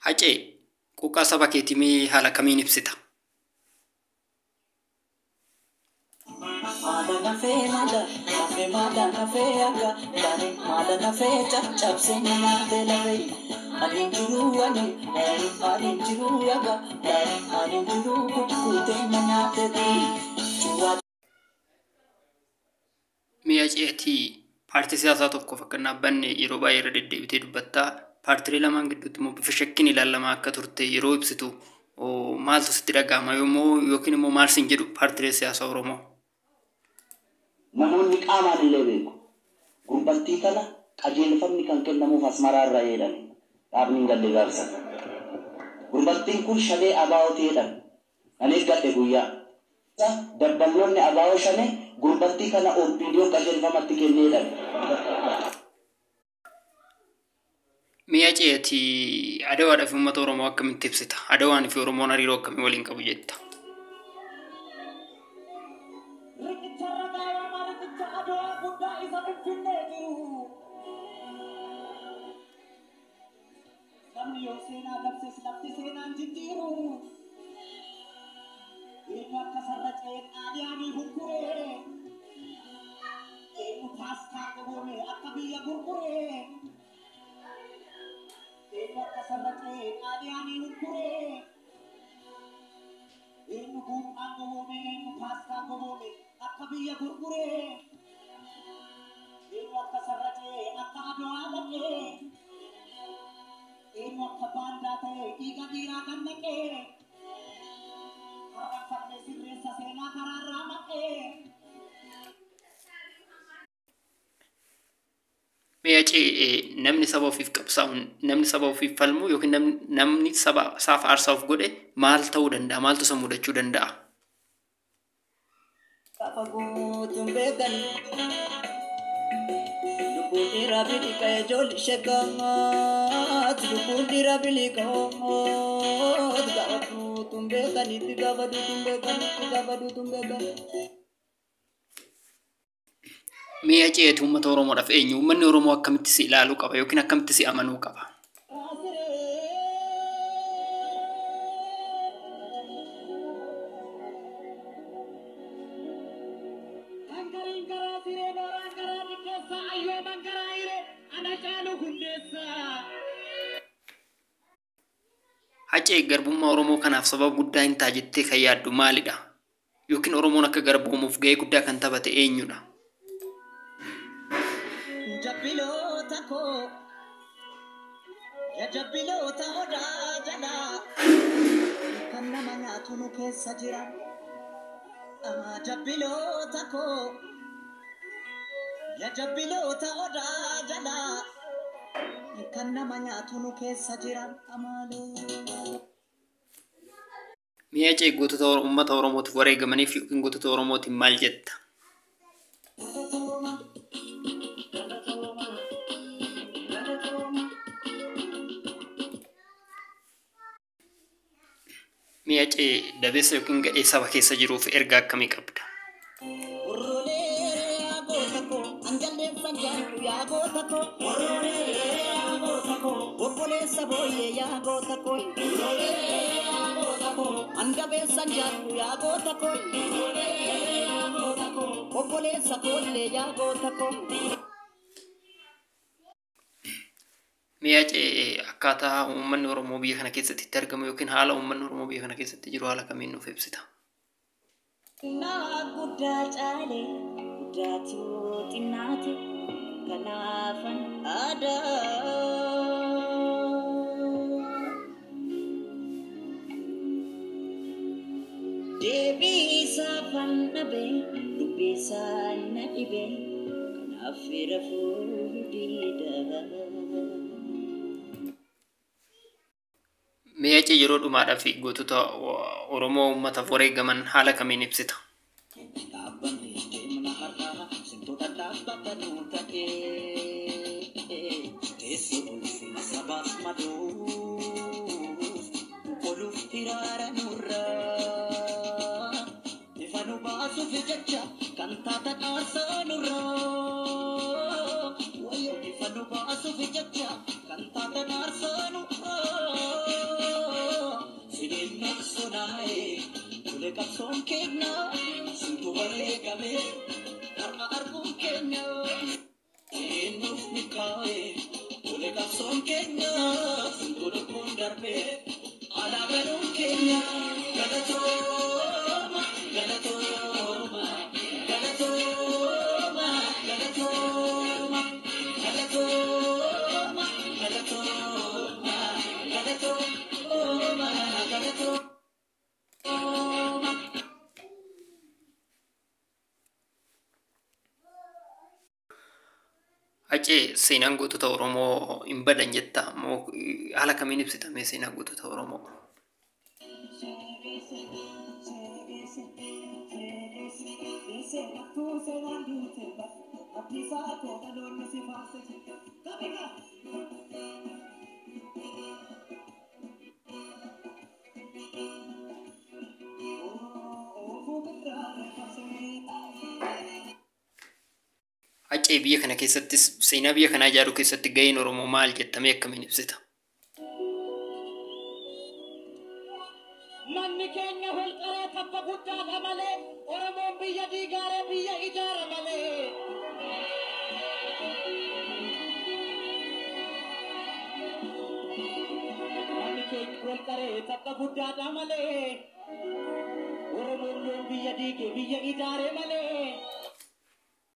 Hacee, quuqqaa saba keetii mee haala kamiin ibsita? Maada nafee maada nafee maada nafee akka gaarii maada nafee caccabsee nyaatee lafee ani jiru ani ani jiru akka gaarii ani jiru kukkutee na nyaatee cuwaa. Mee Haceetii, paartii siyaasaa tokkoof akka hin dhaabbanne yeroo baay'ee irra deddeebitee dubbattaa. Paartilee lamaan gidduutti immoo bifa shakkiin ilaalamaa akka turte yeroo ibsitu maaltu sitti dhaga'ama yommuu yookiin immoo maal siin jedhu paartilee siyaasaa Oromoo? Namoonni qaamaan illee beeku. Gurbattii kana qajeelfamni kan kennamuuf Asmaraa irraa jedhan. Dhaabni hin galle gaafsan. Gurbattiin kun shanee abaa'ooti jedhan. Nan eeggadhe guyyaa. Dabballoonni abaa'oo shanee gurbattii kana OPDOn qajeelfamatti kennee jedhan. Mee Haceeti, Adawaadhaa fi uummata Oromoo akkamitti ibsita? Adawaan fi Oromoon hariiroo akkamii waliin qabu jetta? Riqicha ragaa yaamaa riqicha Adawaa guddaa isa Finfinnee jiru. Namni yoo seenaa dabses lafti seenaan jijjiiru. Eenyu akka sarracee Xaaliyaanii hugguree. Eenyu paastaa goboome akka biyya gurguree. Eenyu akka sarracee Xaaliyaanii hugguree. Eenyu buuphaan goboome eenyu paastaa goboome akka biyya gurguree. Eenyu akka sarracee akka Adawaa dhaqee. Eenyu akka baandaa ta'e dhiiga dhiiraa kan naqee. Harranfannee sirreessa seenaa karaarraa maqee. Mee Hacee, namni saba ofiif qabsaa'u, namni saba ofiif falmu yookiin namni saba isaaf aarsaa of godhe maal ta'uu danda'a? Maaltu isa mudachuu danda'a? Gaafa guutuun beekan lubbuun dhiiraa biliqa ijoolli sheekaat lubbuun dhiiraa biliqoot gaafa guutuun beekanitti gaafa duutuun beekanitti gaafa duutuun beekan. Mee Haceeti, uummata Oromoodhaaf eenyu? Uummanni Oromoo akkamitti si ilaaluu qaba yookiin akkamitti si amanuu qaba? Hangariin garaa siree nooraan garaa xiqqeessa ayyooman garaa hiree ana caalu hundeessa. Hacee, garbummaa Oromoo kanaaf sababa guddaa hin ta'a jettee kan yaaddu maalidha? Yookiin Oromoon akka garboomuuf gahee guddaa kan taphate eenyudha? Jabbiloota koo yaa jabbiloota odaa jalaa kan nama nyaatu nu keessa jira. Jabbiloota koo yaa jabbiloota odaa jalaa kan nama nyaatu nu keessa jira. Amaaloo. Mee Hacee, gootota uummata Oromootiif wareegamaniif yookiin gootota Oromootiin maal jetta? Mee Hacee, dabeessa yookiin gadhee saba keessa jiruuf ergaa akkamii qabda? Urrolee yaa goota koo anjalleessan jaallu yaa goota koo. Urrolee yaa goota koo obboleessa booyyee yaa goota koo. Urrolee yaa goota koo andabeessan jaallu yaa goota koo. Urrolee yaa goota koo obboleessa koollee yaa goota koo. Mee Hacee, akkaataa uummanni Oromoo biyya kana keessatti itti argamu yookiin haala uummanni Oromoo biyya kana keessatti jiru haala kamiin nuuf ibsita? Xinnaa guddaa caale guddaatu xinnaate kanaafan aadaa. Deebii isaafan dhabe dubbii isaa na dhibe kanaaf rafuu diida. Mee Hacee, yeroo dhumaadhaaf gootota Oromoo uummataaf wareegaman haala kamiin ibsita? Dhaabbanni deemna har'aa simtoota dhaabbata nuu ta'ee teessoo ulfina sabaaf maluuf qoluuf hiraara nurraa ifa nu baasuuf jecha kan taatan aarsaa nurraa wayyoo ifa nu baasuuf jecha kan taatan aarsaa nurraa. qabsoon keenya sintu bareegame har'a arguun keenya eenyuuf milkaa'e tole qabsoon keenya sintu lubbuun darbe alaa galuun keenya galatooma galatooma galatooma galatooma galatooma galatooma galatooma galatooma. Hacee, seenaan gootota Oromoo hin badan jetta moo haala kamiin ibsitame seenaa gootota Oromoo? Hacee, biyya kana keessattis seenaa biyya kanaa ijaaruu keessatti gaheen Oromoo maal jettamee akkamiin ibsita? Manni keenya holqaree tabba guddaadha malee Oromoon biyya diigaaree biyya ijaara malee. Manni keenya holqaree tabba guddaadha malee Oromoon yoom biyya diige biyya ijaare malee.